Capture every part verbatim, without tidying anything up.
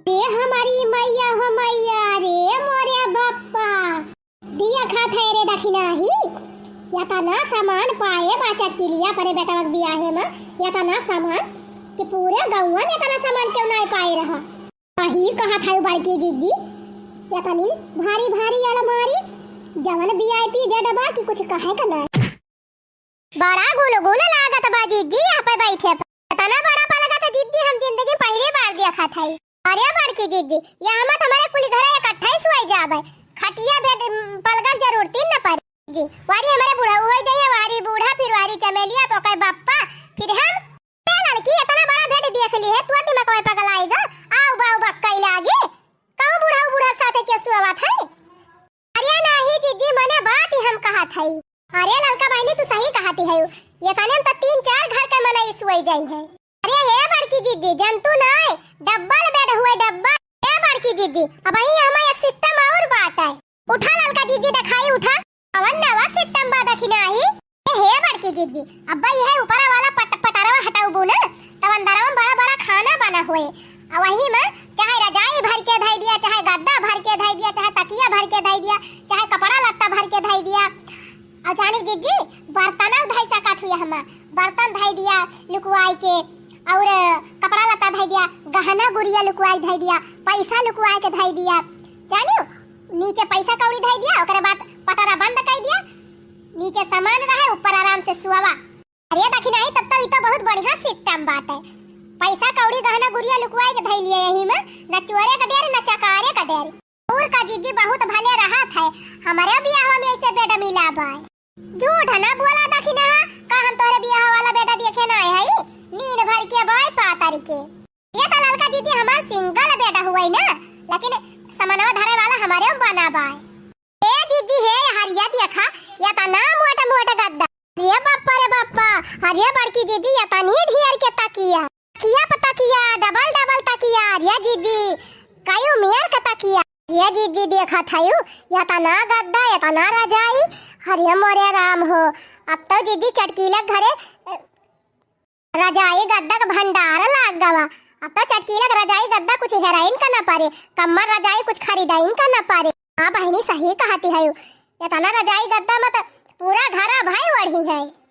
रे हमारी मैया हो मैया, रे मोरे बप्पा। देखा थे रे दखिनाही, यतना सामान पाए बा चटकिलिया अपने बेटवा के बियाहे में, यतना सामान कि पूरे गौवा में यतना सामान केहू नाहीं पाए रहा। वही कहा था बड़की जिज्जी, यतनी भारी भारी अलमारी, जवन VIP bed बा कि कुछ कहे का ना। बड़ा गुलगुल लागत बा जिज्जी, यहाँ पे बैठे पर। इतना बड़ा पलंग तो जिज्जी हम जिंदगी पहली बार देखत हई। अरे बड़की जिज्जी, यहाँ मत हमारे कुल घरे इकट्ठा ही सोई जाबे। खटिया bed, पलंग जरूरत ही न पड़े। जी, वारी हमारे बूढ़ा होई जाइए, वारी बूढ़ा, फिर वारी चमेलिया, पोके बप्पा, फिर हम। ए लड़की, इतना बड़ा bed देख ली है, तू दिमाग में पगलाएगा? आऊ बाऊ बक्कई लागे। कहूँ बूढ़ा बूढ़ा के साथे के सुआवत है? अरे नाही जिज्जी, मने बात ही हम कहत हई। अरे ललका बहिनी, तू सही कहती है, ये तने में तो तीन चार घर के मनई सोई जाई है। अरे हे बड़की जिज्जी, जंतु नाय, double bed हुए, double। हे बड़की जिज्जी, अबहीं हमा एक system और बाटे। उठा ललका जिज्जी, देखाई उठा। अवन नवा system बा दखिनाही। ए हे बड़की जिज्जी, अब्बा यह ऊपरा वाला पट-, पटरवा हटौबू ना, तब अंदरवा में बड़ा बड़ा खाना बना हुए। आ वही में चाहे रजाई भर के धई दिया, चाहे गद्दा भर के धई दिया, चाहे तकिया भर के धई दिया, चाहे कपड़ा लत्ता भर के धई दिया। और जानी जिज्जी, बर्तनौ धई सकत हुए हमा, बर्तन धई दिया लुकवाई के, और कपड़ा लत्ता धई दिया, गहना गुरिया लुकवाई धई दिया, पैसा लुकवाई के धई दिया, जानियो, नीचे पैसा कौड़ी धई दिया, ओकरे बाद पटरा बंद कर दिया, नीचे सामान रहे, ऊपर आराम से सुआवा। अरे दखिनाही, तब तो ई तो बहुत बढ़िया system बाटे। पैसा कौड़ी गहना गुरिया लुकवाई के धई लिए यही में, न चोरे का डर, न चकारे का डर। और का जिज्जी बहुत भले रहत है, हमारे बियाह में ऐसे bed मिला बाय। झूठ ना बोला दखिनाहा, का हम तोहरे बियाह वाला bed देखे ना आए हई? नीन भर के बाय पातर के। ये तो ललका जिज्जी हमार single bed हुई ना, लेकिन समनवा धरे वाला हमारे में बना बाय। ए जिज्जी हे, हरिया देखा, यतना मोट मोट गद्दा। अरे बप्पा रे बप्पा, अरे बड़की जिज्जी, यतनी ढेर के तकिया। तकिया पे तकिया, double double तकिया, अरे जिज्जी, कई उमियर के तकिया। अरे जिज्जी देखत हयू, यतना गद्दा, यतना रजाई, अरे मोरे राम हो। अब तो जिज्जी चटकीला के घरे, अ, रजाई गद्दा के भंडार लाग गवा। अब तो चटकीला के रजाई गद्दा कुछ हेराइन का न पारे, कम्मर रजाई कुछ खरीदाइन का न पारे। हाँ बहिनी, सही कहती है, इतना रजाई गद्दा मत पूरा घरा भई ओढ़ी है।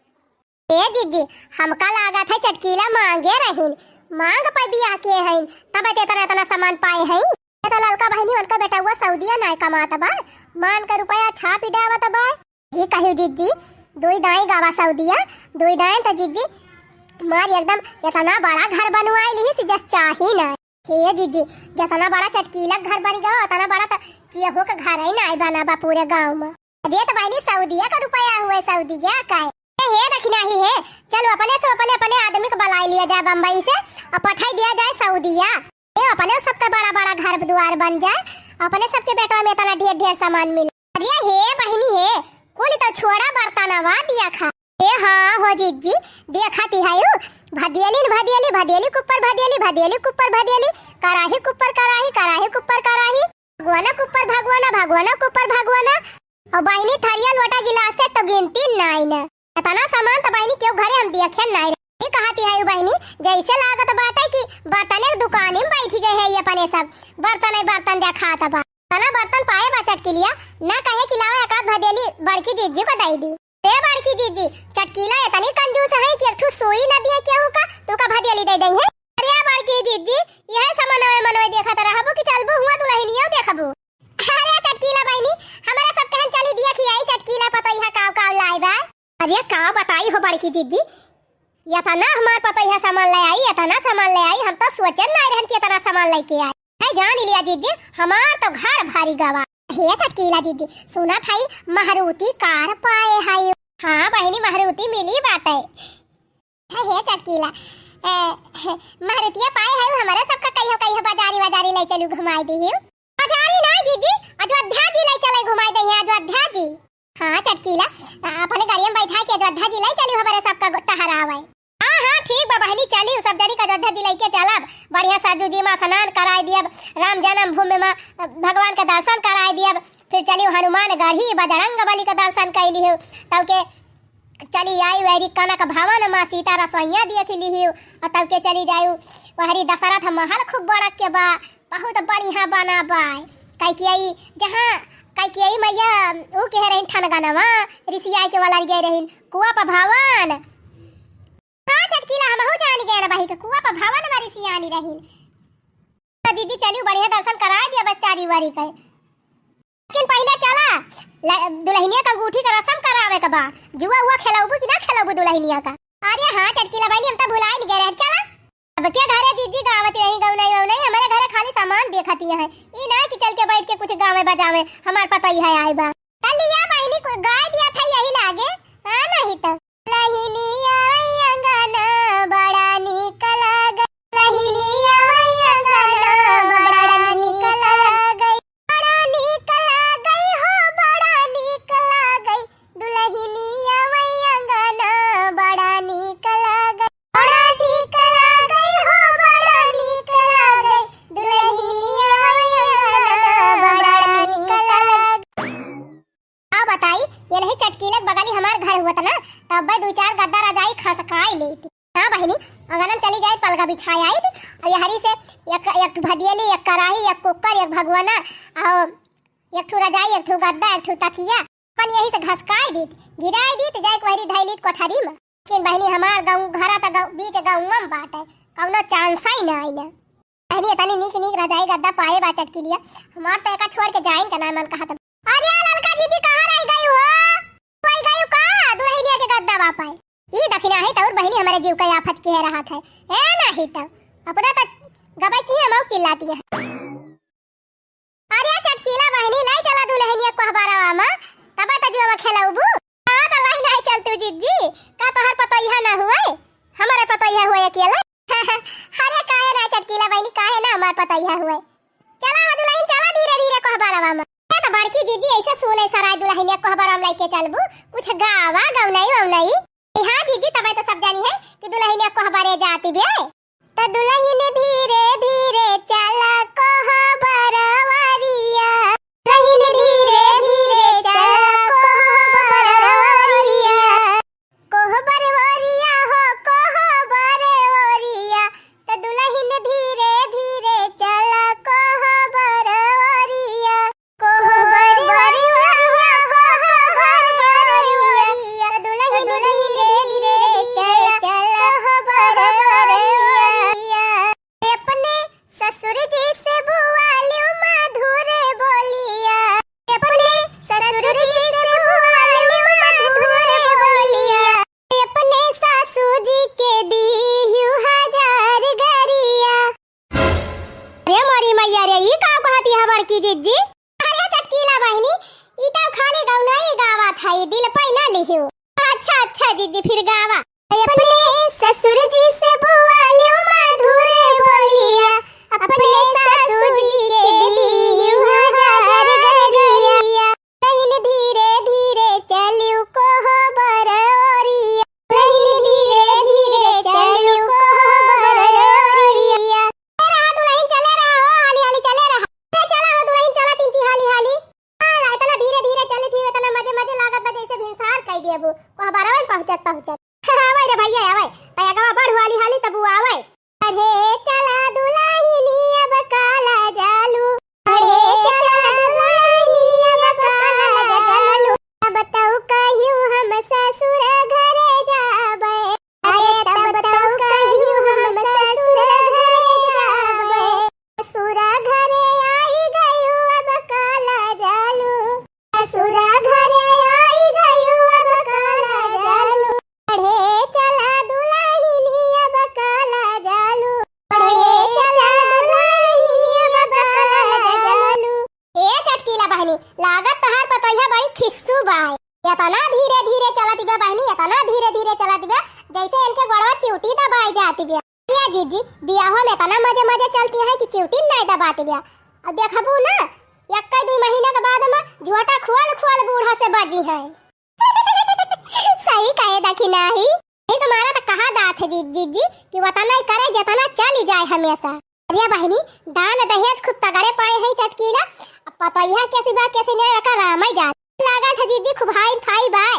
ए जिज्जी, हमका लागत है चटकीला मांगे रहीन, मांग पे बियाह के हईन, तब इतना इतना सामान पाए हईन। ये तो ललका बहिनी उनका बेटउआ सऊदिया नाय कमात बा, मान के रुपया छापी डावत बा। ही कहियो जिज्जी, दुई दाई गावा सऊदिया, दुई दाई त जिज्जी मार एकदम इतना बड़ा घर बनवाई लिहिस जस चाही ना। हे जिज्जी, जतना बड़ा चटकीला घर बन गवा, उतना बड़ा त केहू के घर ही नाय बना बा पूरे गाँव में। अरे त बहिनी सऊदिया का रुपया हुए, सऊदिया का है। ए, हे दखिनाही हे, चलो अपने सब अपने अपने आदमी को बुलाई लिया जाए बम्बई से और पठाई दिया जाए सऊदिया। ए, अपने सबके बड़ा बड़ा घर दुआर बन जाए, अपने सबके बेटवा में इतना ढेर ढेर सामान मिले। अरे हे बहिनी हे, कुल तो छोड़ा बर्तनवा देखा। ए हाँ हो जिज्जी, देखा तिहायु, भदेली न भदेली, भदेली कुप्पर भदेली, भदेली कुप्पर भदेली, कराही कुप्पर कराही, कराही कुप्पर कराही, भगवाना कुप्पर भगवाना, भगवाना कुप्पर भगवाना। और बहिनी थरिया लोटा गिलास से तो गिनती नाई न। इतना सामान तो बहिनी केहू घरे हम देखियन नाई रहे। ई कहती है बहिनी, जैसे लागत बाटे कि बर्तने के दुकान में बैठ गए है ये अपने सब, बर्तन ही बर्तन देखात बा। तना बर्तन पाए बा चटकिलिया, ना कहे कि लावा एक आध भदेली बड़की जिज्जी को दे दी। रे बड़की जिज्जी, चटकीला इतनी कंजूस है कि एक ठू सुई न दिए केहू का, तू का भदेली दे दई है। अरे बड़की जिज्जी, यह समनवे मनवे देखत रहबू कि चलबू हुआ दुल्हनिया देखबू? अरे चटकीला बहिनी, हमारे सब कहन चली दिया कि आई चटकीला पतोहिया काव काव लाई बा। अरे का बताई हो बड़की जिज्जी, इतना हमार पतोहिया सामान ले आई, इतना सामान ले आई, हम तो सोचे ना रहन कि इतना सामान लेके आई। है जान लिया जिज्जी, हमार तो घर भारी गवा। हे चटकीला जिज्जी, सुना था ई मारुति कार पाए है। हाँ बहिनी, मारुति मिली बाटे। हे, हे चटकीला, ए, मारुतिया पाए है, हमारे सबका कहियो कहियो बाजारी वाजारी ले चलू घुमाई दी। बाजारी ना जिज्जी, अयोध्या जी ले चले घुमाई दे हैं, अयोध्या जी। हाँ चटकीला, अपने गाड़ी में बैठा के अयोध्या जी ले चलू हमारे सबका गो-, टहरावे। हाँ हाँ ठीक बा बहिनी, चली सब जनी का अयोध्या जी लेके चलब। बढ़िया सरजू जी में स्नान कराए दियब, राम जन्मभूमि में भगवान के दर्शन कराए दियब। फिर चली हनुमान गढ़ी, बजरंग बली के दर्शन कैली हो, तब के चली आई वहरी कनक भवन में सीता रसोइया देख ली हो, और तब के चली जायु वहरी दशरथ महल खूब बड़ा के बा, बहुत बढ़िया बना बाय। कइके आई जहाँ, कइके आई मैया, ऊ कहे रहिन ठनगनवा, रिसियाई के वाला गए रहिन, कुआ पर भवन। हाँ चटकीला, हमहू जानी गए ना बहिनी के कुआ पर भवन में रिसियानी रहिन। तो जीजी चलियो बढ़िया दर्शन कराए दिया बस चारी वारी के। लेकिन पहिले चला, ल-, दुलहिनिया का अंगूठी का रसम करावे के बा। जुआ उआ खेलौबू कि ना खेलौबू दुलहिनिया का? अरे हाँ चटकीला बहिनी, हम तो भुलाइन गए रहे। चला। अब के घरे जीजी गावत रही गौनई वौनई, हमरे घरे खाली सामान देखती है। ई ना कि चल के बैठ के कुछ गावे बजावे, हमार पतोहिया आए बा। त लिया बहिनी, कोई गाय दिया था यही लागे, हाँ नहीं तो। दुलहिनिया अंगना बड़ा नीक लागे, दुलहिनिया अंगना बड़ा नीक लागे। बड़ा नीक लागई हो, बड़ा नीक लागई, दुलहिनिया वै अंगना, बड़ा नीक लागई, बड़ा नीक लागई हो, बड़ा नीक लागई, दुलहिनिया वै अंगना, बड़ा नीक लागई। का बताई, ये नहीं चटकीलक बगली हमार घर हुआ था ना, तब दो चार गद्दा रजाई खसकाई लेती। हाँ बहिनी, अंगनम चली जाए, पलगा बिछाए आई थी, और यहरी से एक, एक ठो भदियली, एक कराही, एक कुकर, एक भगवाना, और एक ठो रजाई, एक ठो गद्दा, एक ठो तकिया, अपन यही से घसकाई दीत, गिराई दीत, जाए के वहरी धैलीत कोठरी में। लेकिन बहिनी, हमार गाँव, घरा त गाँव, बीच गाँव में बाटे, कौनो chance ही ना आई ना। बहिनी, इतनी नीक नीक रजाई गद्दा पाए बा चटकीलिया, हमार त एका छोड़ के जाइन का ना मन कहत। अरे ललका जीजी, कहाँ रह गई हो? कोई गई का दुलहिनिया के गद्दा बापा? ई दखिना है तौर बहिनी हमरे जीव का आफत के रहा था। ए नाही तब अपना तक गबाई की है, मौक चिल्लाती है। अरे चटकीला बहिनी, लाई चला दुलहिनिया कोहबरवा मा, तब त जुआ खेलौबू। हाँ त लाई नाही चल तू जीजी, का तोहर पतोहिया ना हुए, हमारे पतोहिया हुए अकेले। अरे काहे ना चटकीला बहिनी, काहे ना हमार पतोहिया हुए? चला हो दुलहिन, चला धीरे धीरे कोहबरवा मा। ए त बड़की जीजी ऐसे सुने सराय दुलहिनिया कोहबरवा मा लइके चलबू, कुछ गावा गौनई वौनई। हाँ जीजी, तबे तो सब जानी है कि दुलहिनिया कोहबरे जाती बे। त दुलहिन धीरे धीरे चला कोहबरवरिया, दुलहिन धीरे धीरे चला कोहबरवरिया, कोहबरवरिया हो कोहबरवरिया, त दुलहिन धीरे धीरे चला कोहबरवरिया। कोहबर वरिया, कोहबर वरिया, दुलहिन धीरे धीरे चला, चला कोहबर वरिया। अपने ससुर जी से बोलियो मधुर बोलिया, अपने ससुर जी से बोलियो मधुर बोलिया, अपने सासू जी के दीहू हजार गरिया। अरे मोरी मैया रे, ई का कहती है बड़की जिज्जी? अरे चटकीला बहिनी, ई तो खाली गौनई गावत है, ई दिल पे ना लिहियो। अच्छा, अच्छा जिज्जी, फिर गावा। अपने ससुर जी से बोलियो मधुर बोलिया, अपने सासू जी के दियो हजार गरिया। दुलहिन धीरे धीरे चलियो कोहबर ओरिया, दुलहिन धीरे धीरे चलियो कोहबर ओरिया। चले रहा दुलहिन, चले रहा हो, हाली हाली चले रहा। अरे चला हो दुलहिन, चला तिनची हाली हाली। आ, इतना धीरे धीरे चली थी, इतना मजे मजे लागत बा जैसे भिनसार कई दिए बू, कोहबरवन पहुँचत पहुँचत। आवे रे भैया, आवे, पैगवा बढ़ हाली हाली तब ऊ आवे। अरे चला दुलहिनी अब काला जालू, अरे चला दुलहिनी अब काला जालू। अब तौ कहियो हम ससुर घरे जाबे, अरे तब तौ कहियो हम ससुर घरे जाबे। ससुर घरे आई गयो अब काला जालू, ससुर घरे आई गयो अब काला जालू। चढ़े चला दुलहिनी अब काला जालू, चढ़े चला दुलहिनी अब काला जालू। ए चटकीला बहिनी, लागत तोहार पतोहिया बड़ी खिस्सू बाय। एतना धीरे धीरे चलत बा बहिनी, एतना धीरे धीरे चलत बा, जैसे इनके गोड़वा चिउटी दबाई जात बा। या जीजी, बियाह में एतना मजे मजे चलती है कि चिउटी नाय दबात बा। अब देखबू ना, एक्के दुई महीना के बाद में झोटा खोल खोल बूढ़ा से बजी है। सही कहे दखिनाही। एक मारा त कहा दात है जी-, जीजी कि वतना ही करे जतना चली जाए हमेशा। अरे बहिनी, दान दहेज खूब तगड़े पाए हैं चटकीला। अब पतोहिया कैसी बा, कैसी नहीं, एका राम ही जाने। लागत है जीजी खूब हाई फाई बाय।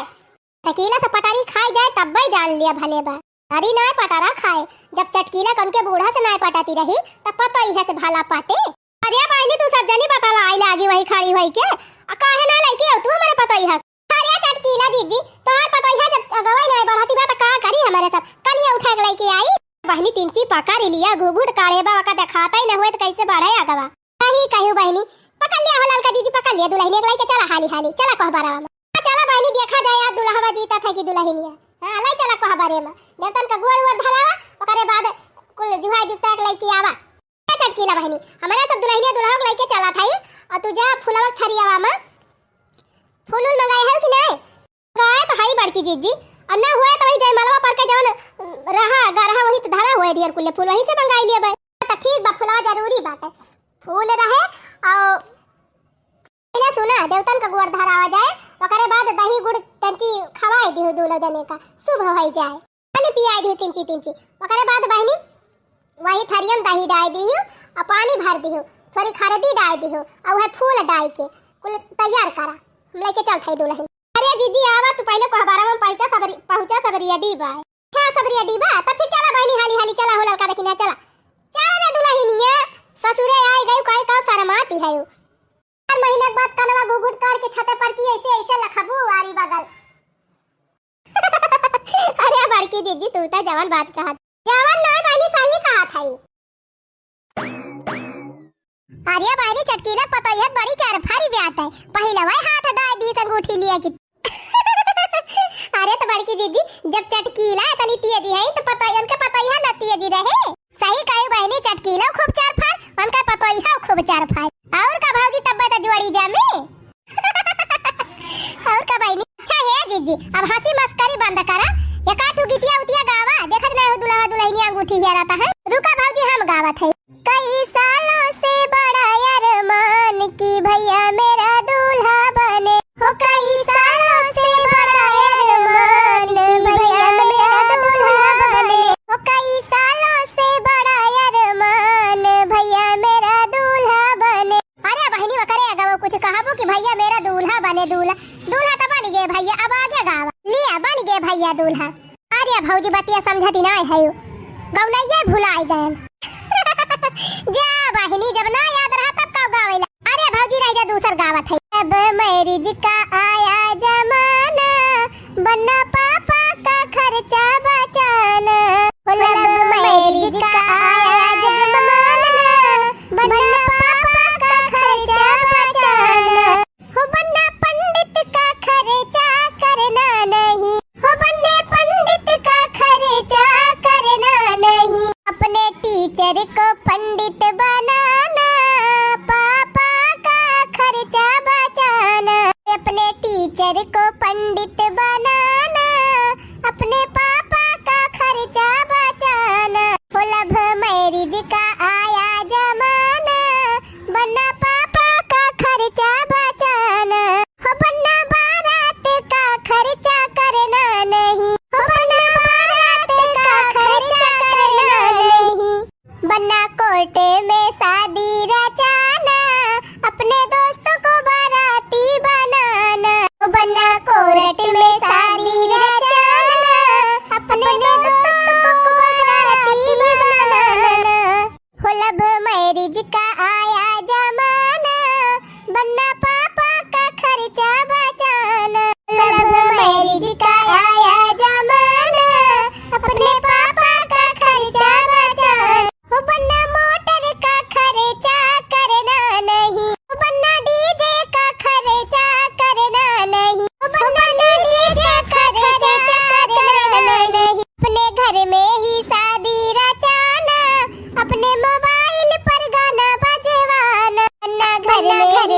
चटकीला से पटारी खाए जाए तब ही जान लिया भले बा। अरे नाय पटारा खाए, जब चटकीला कन के बूढ़ा से नाय पटाती रही, तब पतोहिया से भला पटे। अरे बहिनी, तू सब जनी बतलाई लागी वही खड़ी होई के, आ काहे ना लइके आऊ तू हमरे पतोहिया? अरे चटकीला जीजी, तोहार पतोहिया जब अगवई नाहीं बढ़ती बा त का करी हमरे सब? कनिया उठा के लइके आई। बहिनी तिनची पकड़ लिया, घुघुट काढ़े बा, ओका देखाता ही न हुए त कैसे बढ़े अगवा? नहीं कहू बहिनी, पकड़ लिया हो ललका जीजी, पकड़ लिया दुलहिनिया के लइके चला हाली हाली, चला कोहबरवा मा। हाँ, चला बहिनी, देखा जाए आज दुलहवा जीतत है कि दुलहिनिया। हाँ, लइ चला कोहबरे मा, देवतन का गोड़ ओड़ धरावा, ओकरे बाद कुल जुहाई जुगता के लइके आवा। ए चटकीला बहिनी, हमरे सब दुलहिनिया दुलहा के लइके चलत हई, अउर तू जा फुलवा के थरियावा मा फूल उल मंगाए हउ कि नाहीं? मंगाए त हई बड़की जीजी, अउर ना हुए त वही जयमालवा पर के जवन रहा गरहा वही त धरा हुए ढेर कुल्ले फूल, वहीं से मंगाई लेबे। त ठीक बा, फुलवा जरूरी बाटे, फूल रहे। अउर पहिले सुना, देवतन का गोड़ धरावा जाए, ओकरे बाद दही गुड़ तंची खवाए दिहु दूनो जने का, शुभ होई जाए। पानी पियाए दिहु तिनची तिनची। ओकरे बाद बहिनी वही थरिया मा दही डाइ दिहु अउर पानी भर दिहु, थोरी खरदी डाइ दिहु अउर वह फूल डाइ के कुल तैयार करा, हम लइके चलत हई दुलहिन। अरे जीजी आवा, तू पहिले कोहबरवा मा पहुँचा, सबरी पहुँचा, सबरी अडी बा। अच्छा सबरी अडी बा, त फिर चला बहिनी हाली हाली चला हो ललका देखिना चला। चला रे दुलहिनिया, ससुरे आइ गयू, काहे का शरमाती हयू? चार महीना के बाद कनवा घुघुट काढ़ के छते पर की ऐसे ऐसे लखबू आरी बगल। अरे बड़की जीजी, तू त जवन बात कहत, जवन नाहीं बहिनी, सही कहत हई। अरे बहिनी, चटकीला पतोहिया बड़ी चार फारी ब्यात है, पहिलवा हाथ डाइ दी अंगूठी लिया कि। अरे त बड़की जीजी, जब चटकीला इतनी तेजी है त पतोहिया, उनके पतोहिया न तेजी रहे। सही कही बहिनी, चटकीला खूब चार फार, उनका पतोहिया खूब चार फार। अउर का भौजी, तब्बे त जोड़ी जामे। अउर का बहिनी? अच्छा हे जीजी, अब हँसी मस्करी बंद करा, एकाठू गीतिया उतिया गावा, देखत नाहीं हो दुलहा दुलहिनिया अंगूठी हेरत है। रुका भौजी, हम गावत है। कई सालों से बड़ा अरमान कि भैया मेरा दूल्हा बने, हो कई सालों से बड़ा अरमान कि भैया मेरा दूल्हा बने, हो कई सालों से बड़ा अरमान भैया मेरा दूल्हा बने। अरे बहिनी, ओकरे अगवा कुछ कहबू कि भैया मेरा दूल्हा बने, दूल्हा, दूल्हा त बन गए भैया, अब आगे गावा। लिया, बन गए भैया दूल्हा। अरे भौजी, बतिया समझती नाहीं हयू, गौनइये भुलाइ गयन। जा बहिनी, जब ना याद रहा तब का गावेला। अरे भौजी, रह जा, दूसर गावत है। अब मैरिज का आया जमाना, बनना पापा का खर्चा बचाना। हो लव मैरिज का आया जमाना, बनना पापा का खर्चा बचाना। हो बनना पंडित का खर्चा करना नहीं, हो बनने पंडित का खर्चा करना नहीं। अपने टीचर को पंडित बनाना, पापा का खर्चा बचाना। अपने टीचर को पंडित बनाना, अपने पापा का खर्चा बचाना। हो लव मैरिज का आया जमाना, बनना पापा का खर्चा बचाना। हो बनना बारात का खर्चा करना नहीं, हो बनना बारात का खर्चा करना नहीं। बनना कोर्ट में शादी रचाना, अपने दोस्तों को बाराती बनाना। हो बनना कोर्ट में शादी रचाना, अपने दोस्तों को बाराती बनाना। हो लव मैरिज का आया जमाना, बनना पापा का खर्चा बचाना। लव मैरिज का आया जमाना, अपने पापा का खर्चा बचाना। हो बनना मोटर का खर्चा करना नहीं, हो बनना डीजे का खर्चा करना नहीं, हो बनना डीजे का खर्चा करना नहीं। अपने घर में ही शादी रचाना, अपने मोबाइल पर गाना बजवाना। अपना घर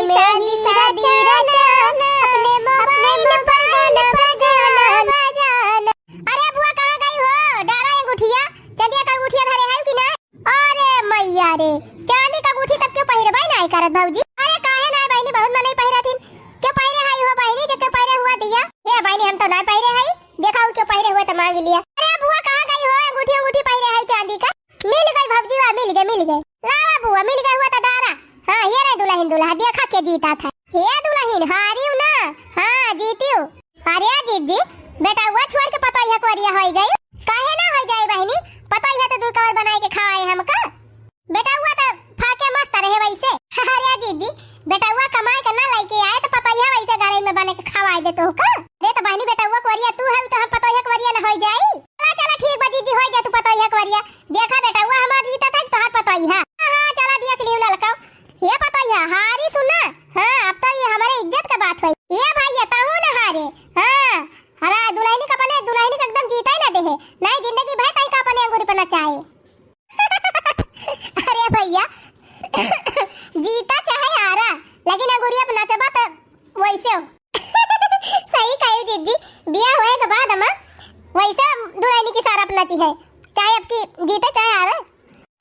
में ही शादी रचाना, अपने मोबाइल पर गाना बजवाना। अरे बुआ, कहाँ गई हो? डारा अंगूठिया, चंदिया का अंगूठिया धरे है कि ना? अरे मैया रे, चांदी का अंगूठी तब क्यों पहिरबे नाहीं करत भौजी? अरे काहे नाहीं बहिनी, बहुत मनई पहिरत हिन। क्यों पहिरे हई हो बहिनी, जे क्यों पहिरे हुआ दिया? ए बहिनी, हम तो नाहीं पहिरे हई, देखा हूँ क्यों पहिरे हुए तो मांग लिया। अरे बुआ, कहाँ गई हो? अंगूठी, अंगूठी पहिरे हई चांदी का। मिल गई भौजी, वाह, मिल गए, मिल गए। लावा बुआ, मिल गए हुआ तो डारा। हाँ, ये रे दुलहिन, दुलहा, देखा के जीता था। हे दुलहिन, हारियो ना? हाँ, जीतियो। अरे जीजी, बेटउआ छोड़ के पतोहिया कोरिया होई गई। काहे ना होई जाई बहिनी? पतोहिया तो दुई कवर बनाई के खवाए हमका। बेटउआ तो फाके मस्त रहे वैसे। देख लियो ललका, ये पता है, हारी सुना। हाँ, अब तो ये हमारे इज्जत का बात होई। ये भइया, तहू न हारे। हाँ, हरा दुलहिनी का अपने, दुलहिनी का एकदम जीता ही ना देहे। नहीं, जिंदगी भर तई का अपने अंगूरी पर नचाए। अरे भइया, जीता चाहे हारा, लेकिन अंगूरिया पर नचबा त वैसे हो। सही कही जीजी, बियाह होए के बाद अम्मा वैसे दुलहिनी की सारा अपना चीज है, चाहे अब की जीते चाहे हारे।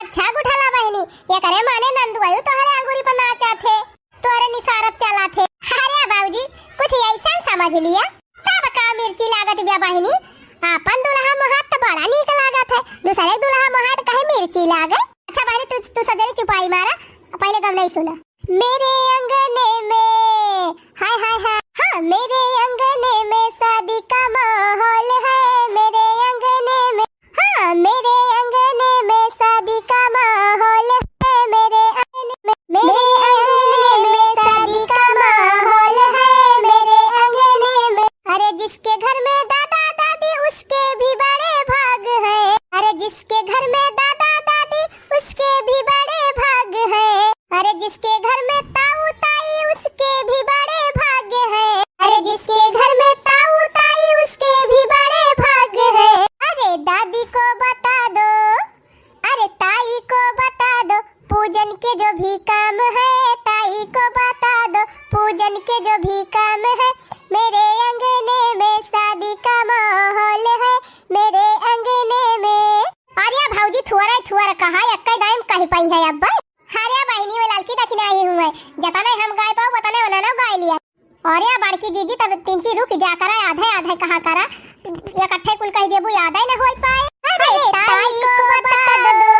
अच्छा गुठला बहिनी, ये करे माने नंदुआयु तोहरे अंगूरी पर नाचा थे, तोहरे निसारप चला थे। अरे बाबूजी, कुछ ऐसा समझ लिया। तब का मिर्ची लागत बिया बहिनी, आपन दुल्हा मोहात त बड़ा नीक लागत है, दूसरे दुल्हा मोहात कहे मिर्ची लागे। अच्छा बहिनी, तू, तू सब जनी चुपाई मारा, पहले गवनई सुना। मेरे अंगने में, हाय, हाय, हाय, हाँ, मेरे अंगने में शादी का माहौल है, मेरे अंगने में, हाँ, मेरे अंगने में शादी का माहौल है, मेरे अंगने में, मेरे अंगने में शादी का माहौल है, मेरे अंगने में। अरे जिसके घर में दादा दादी, उसके भी बड़े भाग हैं। अरे जिसके घर में दादा दादी, उसके भी बड़े भाग हैं। अरे जिसके घर में ताऊ ताई, उसके भी बड़े भाग हैं। अरे जिसके घर में ताऊ ताई, उसके भी बड़े भाग हैं। अरे दादी को बता दो, अरे ताई को बता दो, पूजन के जो भी काम है, ताई को बता दो, पूजन के जो भी काम है। मेरे अंगने में शादी का माहौल है, मेरे अंगने में। अरे भौजी, थुअर है, थुअर कहा, एक्कै दाइम कहि पाई है अब। अरे बहिनी, वो ललकी दखिना ही हुए, जतने हम गाय पाओ, उतने उन्होंने गाय लिया। अरे बड़की जीजी, तब तिंची रुक जा करा, आधे आधे कहा करा, इकट्ठे कुल कहि देबू, याद ही न होई पाए। अरे ताई को बता दो,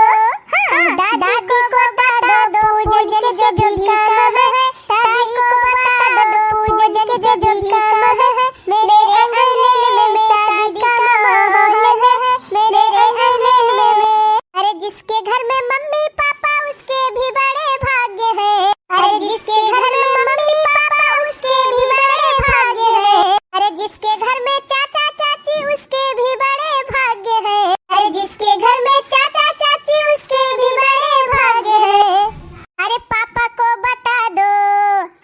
हाँ, दादी को बता दो, पूजन के जो भी काम है, ताई को बता दो, पूजन के जो भी काम है, मेरे अंगने में शादी का माहौल है, मेरे अंगने में। अरे जिसके घर में मम्मी पापा, उसके भी बड़े भाग्य हैं। अरे जिसके घर में मम्मी पापा, उसके भी बड़े भाग्य हैं। अरे जिसके घर में चाचा चाची, उसके भी बड़े भाग्य हैं। अरे जिसके घर में चाचा चाची, उसके भी बड़े भाग्य हैं। अरे पापा को बता दो,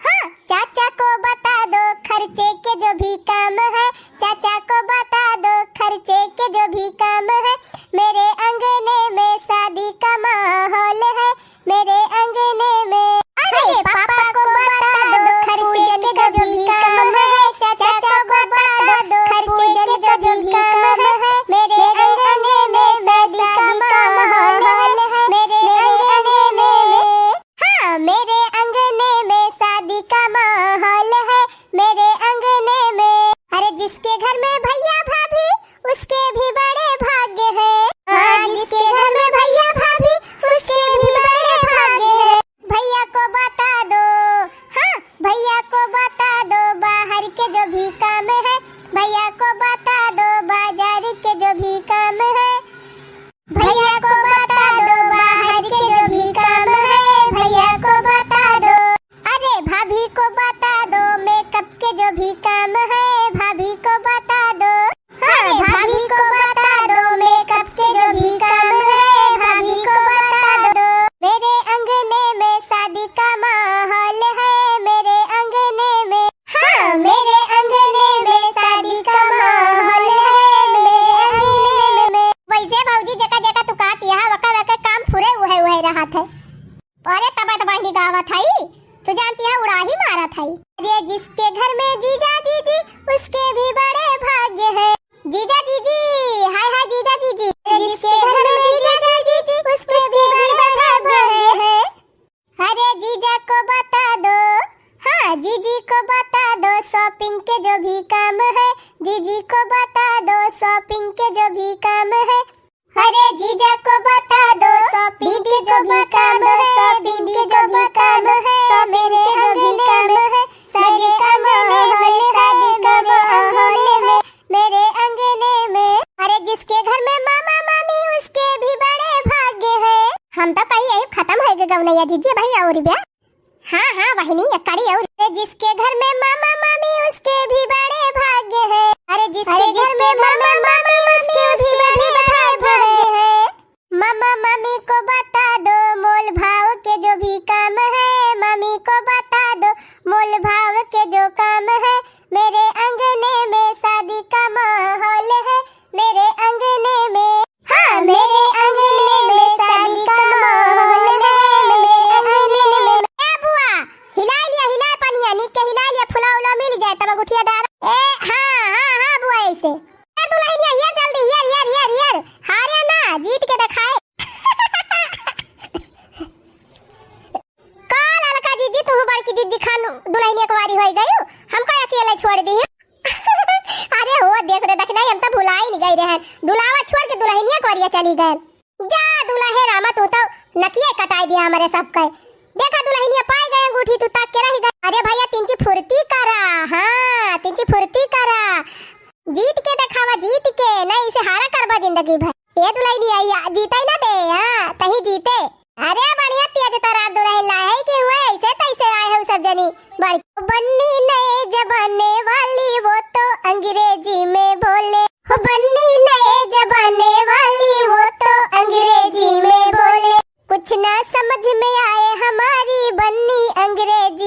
हाँ, चाचा को बता दो, खर्चे के जो भी काम है, चाचा को बता दो, खर्चे के जो भी काम है, मेरे अंगने में शादी का माहौल है, मेरे अंगने में। अरे पापा को बता दो, खर्चे के जो भी काम है, चाचा को बता दो, खर्चे के जो भी काम है, मेरे अंगने में शादी का माहौल है, मेरे अंगने में। हाँ, मेरे अंगने में शादी का माहौल है, मेरे अंगने में। अरे जिसके घर में भैया भाभी, उसके भी बड़े भाग्य हैं। हाँ, जिसके घर में भैया भाभी, उसके भी बड़े भाग्य हैं। भैया को बता दो, हाँ, भैया को बता दो, बाहर के जो भी काम है, भैया को बता दो, बाजार के जो भी काम है। भैया को बता दो, बाहर के जो भी काम है, भैया को बता दो। अरे भाभी को बता दो, मेकअप के जो भी काम है, भाभी को बता दो। हाँ, अरे भाभी को बता दो, मेकअप के जो भी काम है, भाभी को बता दो। मेरे अंगने में शादी का माहौल है, मेरे अंगने में। हाँ, मेरे अंगने में शादी का माहौल है, मेरे अंगने में। वैसे भौजी, जेका जेका तू कहत हया, वका वका काम पूरे उहे उहे रहत है। अरे तबत बहिनी गावत हई, तू जानती है उड़ाही मारत हई। अरे जिसके घर में जीजा जीजी, उसके भी बड़े भाग्य हैं। जीजा जीजी, हाय हाय जीजा जीजी। अरे जिसके घर में जीजा जीजी, उसके भी बड़े भाग्य हैं। अरे जीजा को बता दो, हाँ, जीजी को बता दो, shopping के जो भी काम है, जीजी को बता दो, shopping के जो भी काम है। अरे जीजा को बता दो, shopping के जो भी काम है, shopping के जो भी काम है, shopping के जो भी काम है, शादी का माहौल है, शादी का माहौल है, मेरे अंगने में। अरे जिसके घर में मामा मामी, उसके भी बड़े भाग्य हैं। हम तो कही यही खतम होइ गए गवनैया जीजी, भाई और बे। हाँ हाँ बहिनी, एक कड़ी और। अरे जिसके घर में मामा मामी, उसके भी बड़े भाग्य हैं। अरे जिसके घर में मामा मामी, उसके भी बड़े भाग्य हैं। मामा मामी को बता दो, मोल भाव के जो भी काम है, मम्मी को बता दो। मोल भाव के जो काम है, मेरे अंगने में शादी का माहौल है, मेरे अंगने में। हाँ, मेरे अंगने में शादी का माहौल है, मेरे अंगने में। ए बुआ, हिलाइ लिया, हिलाइ पनिया, नीक के हिलाइ लिया, फुला उला मिल जाए, तब अंगूठिया डार। ए, हाँ, हाँ, हाँ बुआ, ऐसे। ए दुलहिनिया, हियर जल्दी, हियर, हियर, हियर, हियर। हारे ना, जीत के देखाए। का ललका जीजी, तुहू बड़की जीजी खान दुलहिनिया कुंवारी होइ गयू, हमका अकेले छोड़ दिहे। अरे हो, देख रे, देख नहीं, हम तो भुलाइन गइ रहन, दुलावा छोड़ के दुलहिनिया कुंवरिया चली गयन। जा दुलहे रामा, तू तो नकिये कटाइ दिया हमरे सबके। देखा दुलहिनिया पाइ गए अंगूठी, तू ताक के रहि गए। अरे भइया, तिनची फुर्ती करा, हाँ, तिनची फुर्ती करा। जीत के देखावा, जीत के, नहीं इसे हारा करबा जिंदगी भर। ए दुलहिनिया, या जीतइ ना दे, हाँ, तहीं जीते। अरे बढ़िया तेज तरार दुलहिन लाए है कि हुए ऐसे तैसे आए हो सब जनी। बड़-, बन्नी नए जमाने वाली, वो तो अंग्रेजी में बोले। हो बन्नी नए जमाने वाली, वो तो अंग्रेजी में बोले। कुछ ना समझ में आए हमारी बन्नी अंग्रेजी